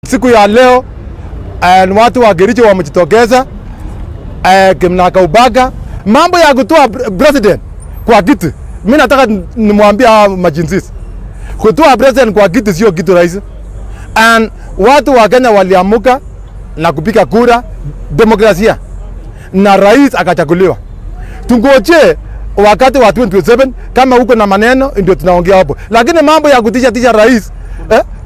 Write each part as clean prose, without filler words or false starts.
Siku ya leo watu wa Kericho wamejitokeza kimnaka ubaga mambo ya kutoa president kwa kiti. Mimi nataka nimwambie hawa majinsis, kutoa president kwa kiti sio kitu rahisi. And watu wa Kenya waliamuka na kupiga kura demokrasia na rais akachaguliwa. Tungoje wakati wa 2027 kama uko na maneno ndio tunaongea hapo, lakini mambo ya kutisha tisha rais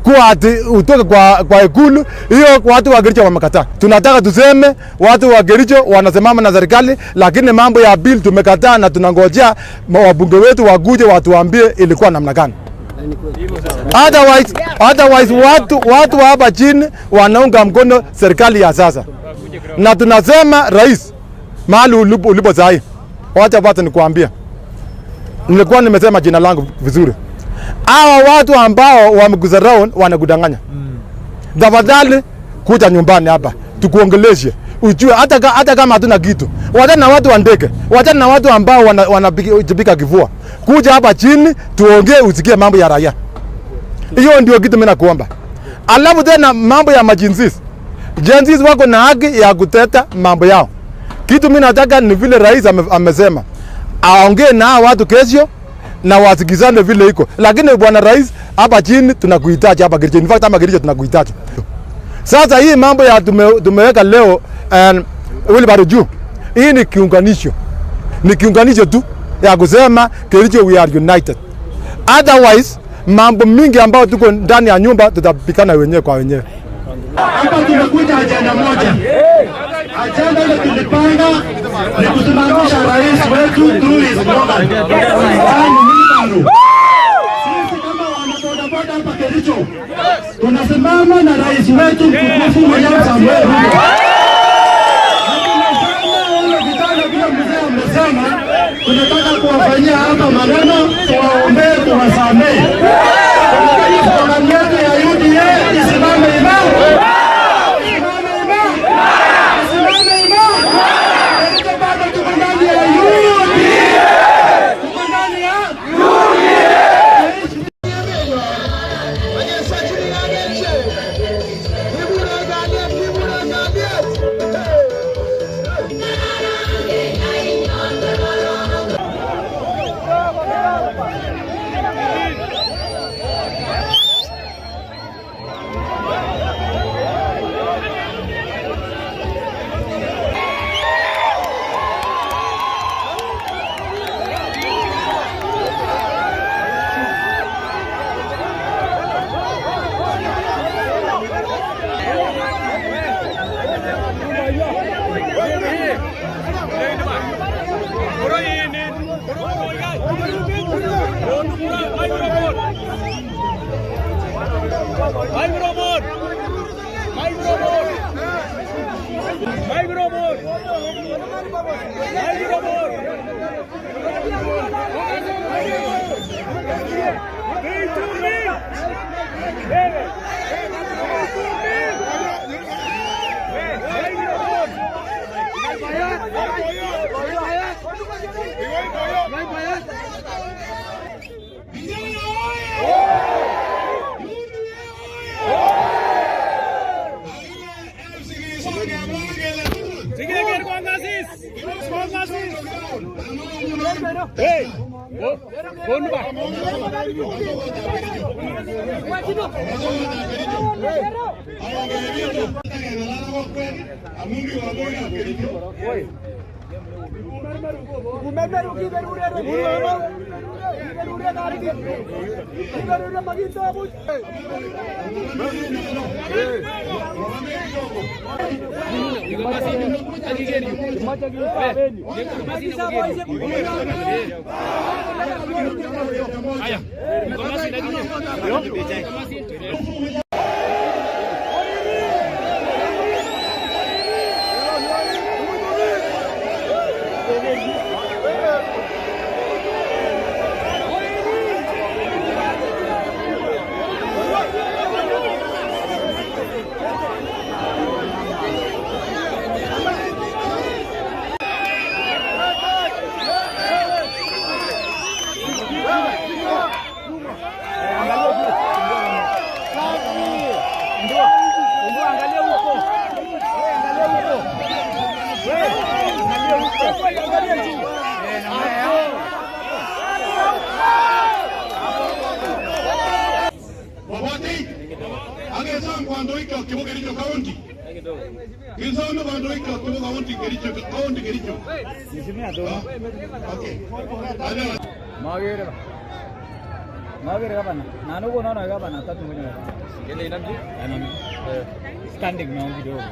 kuwa ati utoke kwa ikulu, hiyo watu wa Kericho wamekataa. Tunataka tuseme watu wa Kericho wanasimama na serikali, lakini mambo ya bill tumekataa na tunangojea wabunge wetu wakuje watuambie ilikuwa namna gani. Otherwise watu hapa chini wanaunga mkono serikali ya sasa. Na tunasema rais, mahali ulipo sahi, wacha watu nikuambia. Nilikuwa nimesema jina langu vizuri. Hawa watu ambao wamekudharau wanakudanganya. Tafadhali kuja nyumbani hapa tukuongeleshe, ujue hata kama hatuna kitu. Wacha na watu wa ndege, wacha na watu ambao wanajipika kifua. Kuja hapa chini tuongee, usikie mambo ya raia. Hiyo ndio kitu mimi nakuomba. Alafu tena mambo ya majinsis. Gen Zs wako na haki ya kuteta mambo yao. Kitu mimi nataka ni vile rais amesema aongee na watu kesho na wasikizane vile iko. Lakini bwana rais, hapa chini tunakuhitaji hapa Kericho. In fact hapa Kericho tunakuhitaji. Sasa hii mambo ya tumeweka leo wheelbarrow juu, hii ni kiunganisho. Ni kiunganisho tu ya kusema Kericho we are united. Otherwise mambo mingi ambayo tuko ndani ya nyumba tutapikana wenyewe kwa wenyewe. Hapa tumekuja ajenda moja. Ajenda ile tulipanga ni kusimamisha rais wetu through his slogan. Yaani wheelbarrow. Sisi kama wanabodaboda hapa Kericho tunasimama na rais wetu mtukufu William Samoei Ruto. Na tunasema wale vijana vile mzee amesema, tunataka kuwafanyia hapa maneno, tuwaombee, tuwasamehe. Tunataka slogan yetu ya UDA isimame imara. Isimame imara. Isimame imara. Kericho bado tuko ndani ya UDA. Tuko ndani ya UDA. Kericho County. Kisome kandoik chok chebo county Kericho, county Kericho. Okay. Magere ba. Magere gavana. Nano kono gavana tatu mwenyewe. Kile inamji? Anami. Standing na kidogo.